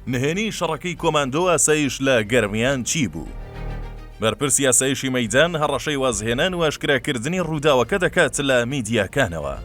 نهێنی شەڕەکەی کۆماندۆ ئاسایش لە گەرمیان چی بوو؟ بەرپرسی ئاسایشی مەیدان هەڕەشەی وازهێنان و ئاشکراکردنی ڕووداوەکە دەکات لە میدیاکانەوە.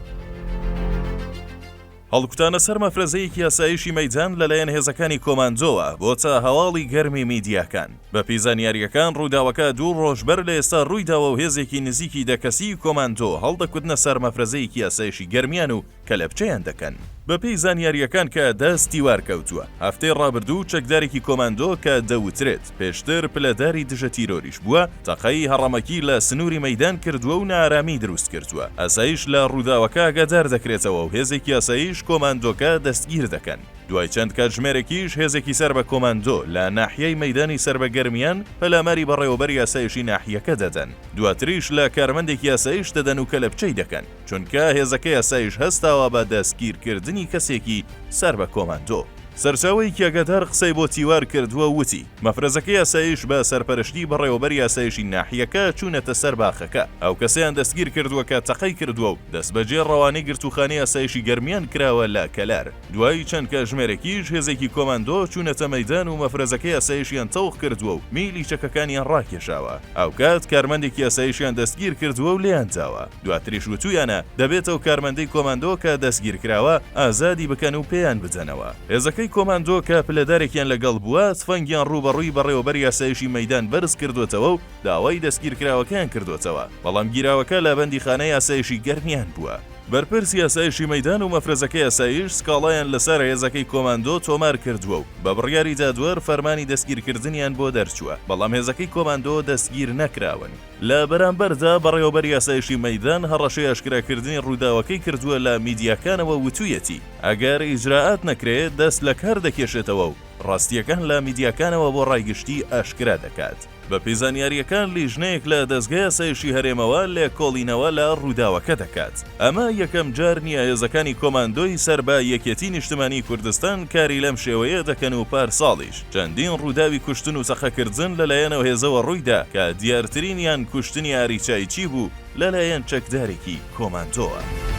هەڵکوتانە سەر مەفرەزەیەکی ئاسایشی مەیدان لەلایەن هێزەکانی کۆماندۆوە بۆتە هەواڵی گەرمی میدیاکان. بەپێی زانیارییەکان ڕووداوەکە دوو ڕۆژ بەر لە ئێستا ڕوویداوە و هێزێکی نزیکی دە کەسیی کۆماندۆ هەڵدەکوتنە سەر مەفرەزەیەکی ئاسایشی گەرمیان و کەلەپچەیان دەکەن. بەپێی زانیارییەکان کە دەست دیوار کەوتووە، هەفتەی ڕابردوو چەکدارێکی کۆماندۆ کە دەوترێت پێشتر پلەداری دژە تیرۆریش بووە، تەقەی هەڕەمەکی لە سنووری مەیدان کردووە و نائارامی دروست کردووە. ئاسایش لە ڕووداوەکە ئاگادار دەکرێتەوە و هێزێکی ئاسایش کۆماندۆکە دەستگیر دەکەن. دوای چەند کاتژمێرێکیش هێزێکی سەر بە کۆماندۆ لە ناحیەی مەیدانی سەر بە گەرمیان پەلاماری بەڕێوەبەری ئاسایشی ناحیەکە دەدەن، دواتریش لە کارمەندێکی ئاسایش دەدەن و کەلەپچەی دەکەن. چونکە هێزەکەی ئاسایش هەستاوە بە دەستگیرکردنی کەسێکی سەر بە کۆماندۆ. سەرچاوەیەکی ئاگادار قسەی بۆ تیوار کردووە و وتی، مەفرەزەکەی ئاسایش بە سەرپەرشتی بەڕێوەبەری ئاسایشی ناحیەکە چوونەتە سەر باخەکە، ئەو کەسەیان دەستگیر کردووە کە تەقەی کردووە و دەستبەجێ ڕەوانەی گرتووخانەی ئاسایشی گەرمیان کراوە لە کەلار. دوای چەند کاژمێرێکیش هێزێکی کۆماندۆ چوونەتە مەیدان و مەفرەزەکەی ئاسایشیان تەوق کردووە و میلی چەکەکانیان ڕاکێشاوە. هاوکات کارمەندێکی ئاسایشیان دەستگیر کردووە و لێیان داوە. دواتریش وتوویانە دەبێت ئەو کارمەندەی کۆماندۆ کە دەستگیرکراوە ئازادی بکەن و پێیان بدەنەوە. هێزەکەی کۆماندۆ کە پلەدارێکیان لەگەڵ بووە، تفەنگیان ڕووبەڕووی بەڕێوەبەری ئاسایشی مەیدان بەرز کردووەتەوە و داوای دەستگیرکراوەکەیان کردووەتەوە، بەڵام گیراوەکە لە بەندیخانەی ئاسایشی گەرمیان بووە. بەرپرسی ئاسایشی مەیدان و مەفرەزەکەی ئاسایش سکاڵایان لەسەر هێزەکەی کۆماندۆ تۆمار کردووە و بە بڕیاری دادوەر فەرمانی دەستگیرکردنیان بۆ دەرچووە، بەڵام هێزەکەی کۆماندۆ دەستگیر نەکراون. لە بەرامبەردا بەڕێوەبەری ئاسایشی مەیدان هەڕەشەی ئاشکراکردنی ڕووداوەکەی کردووە لە میدیاکانەوە وتوویەتی، ئەگەر ئیجرائات نەکرێت دەست لە کار دەکێشێتەوە و ڕاستییەکان لە میدیاکانەوە بۆ ڕای گشتی ئاشکرا دەکات. بەپێی زانیارییەکان لیژنەیەک لە دەزگای ئاسایشی هەرێمەوە لێکۆڵینەوە لە ڕووداوەکە دەکات. ئەمە یەکەم جار نییە هێزەکانی کۆماندۆی سەر بە یەکێتی نیشتمانیی کوردستان کاری لەم شێوەیە دەکەن و پارساڵیش چەندین ڕووداوی کوشتن و تەقەکردن لەلایەن ئەو هێزەوە ڕوویدا کە دیارترینیان کوشتنی ئاری چایچی بوو لەلایەن چەکدارێکی کۆماندۆوە.